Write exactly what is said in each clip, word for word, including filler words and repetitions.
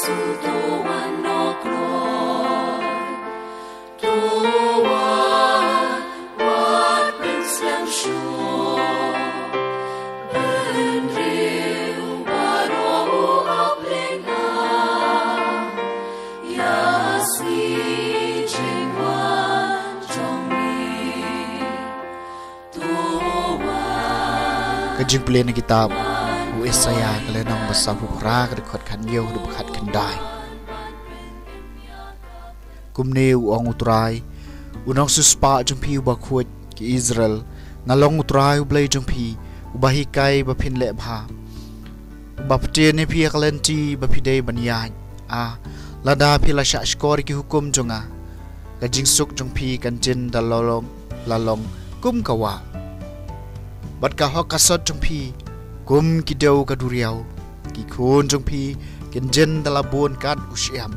To wan noh kloi, to wan wat pynshlem shuh. Bynriew baroh u ap lyngkha ïa sngi jingwan jong me. Ka jingpule na kitab u Isaiah ka lynnong ba sawphew phra, ka dkhot khathynñiew haduh ba khatkhyndai. Kumne u ong U Trai, u nongsiewspah jong phi uba khuid, ko Israel, nga long U Trai U Blei jong phi, uba hikai ba phin leh bha, uba pynbeit ïa phi ïa ka lynti ba phi dei ban ïaid. A, lada phi la shah shkor ïa ki hukum jong nga, ka jingsuk jong phi kan jin da la long, la long kum ka wah, bad ka hok ka sot jong phi kum ki dew ka duriaw. Ki khun jong phi kin jin da la bun kat u shyiap,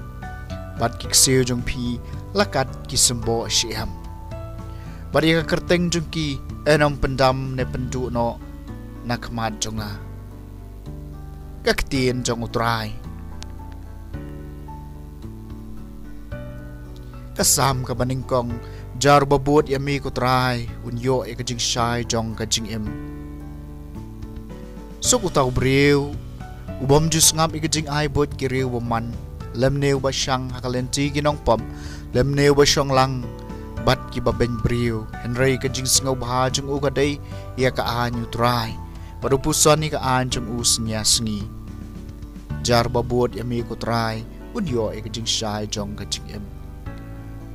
bad ki ksiew jong phi la kat ki symboh shyiap. Bad ïa ka kyrteng jong ki yn ym pyndam ne pynduh noh na khmat jong nga. Ka ktien jong U Trai. Ka Salm kaba nyngkong. Jar uba bud ïa me ko Trai, un ïoh ïa ka jingshai jong ka jingim. Suk uta u briew u bym ju sngap ïa ka jingai buit ki riewbymman, lymne uba shang ha ka lynti ki nongpop, lymne uba shong lang bad kiba beiñ briew. Hynrei ka jingsngewbha jong u ka dei ïa ka aiñ U Trai, bad u puson ïa ka aiñ jong u sngi ar sngi. Jar uba bud ïa me ko Trai, un ïoh ïa ka jingshai jong ka jingim.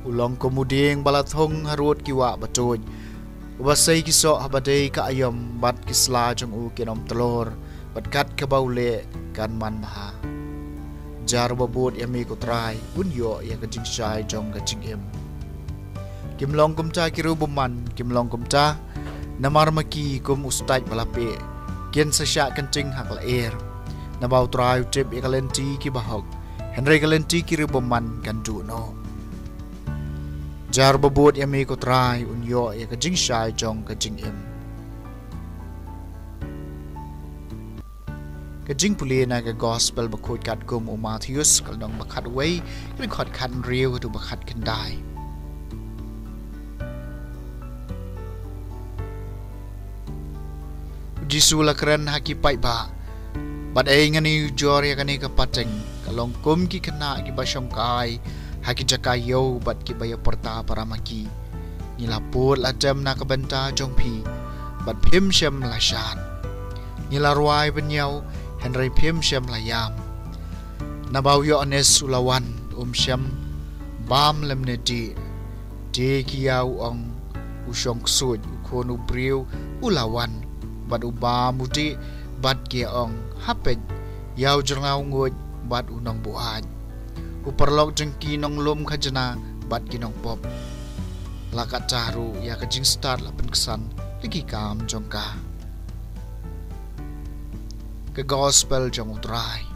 U long kum u dieng ba la thung harud ki wah batuid, uba sei ki soh haba dei ka aïom, bad ki sla jong u kin ym tlor, bad kat kaba u leh kan man bha. Jar uba bud ïa me ko Trai, un ïoh ïa ka jingshai jong ka jingim. Kim long kumta ki riewbymman, kim long kumta, namar ma ki kum u stait ba la peh, kin sa shah kynting ha ka lyer. Naba U Trai u tip ïa ka lynti kiba hok, hynrei ka lynti ki riewbymman kan duh noh. Jar uba bud ïa me ko Trai, un ïoh ïa ka jingshai jong ka jingim. Ka jingpule na ka Gospel bakhuid katkum u Mathaios, ka lynnong ba khatwei, ka dkhot khathynriew haduh ba khatkhyndai. U Jisu u la kren ha ki paidbah: Bad ei ngin ïa ujor ïa kane ka pateng? Ka long kum ki khynnah kiba shongkai ha ki jaka ïew bad kiba ïa pyrta para ma ki: Ngi la pud la tem na ka bynta jong phi, bad phim shym la shad. Ngi la rwai ban ïaw, hynrei phim shym la ïam. Naba u Ïoannis u la wan, um shym bam lymne dih. Te ki ïa u ong: U shongksuid, U Khun u briew u la wan. Bad u bam u dih, bad ki ïa ong: Ha peit, ïa u jyrngam nguid bad u nongbuaid, u paralok jong ki nonglum khajna bad ki nongpop. La katta ruh ïa ka jingstad la pynksan da ki kam jong ka. Ka Gospel jong U Trai.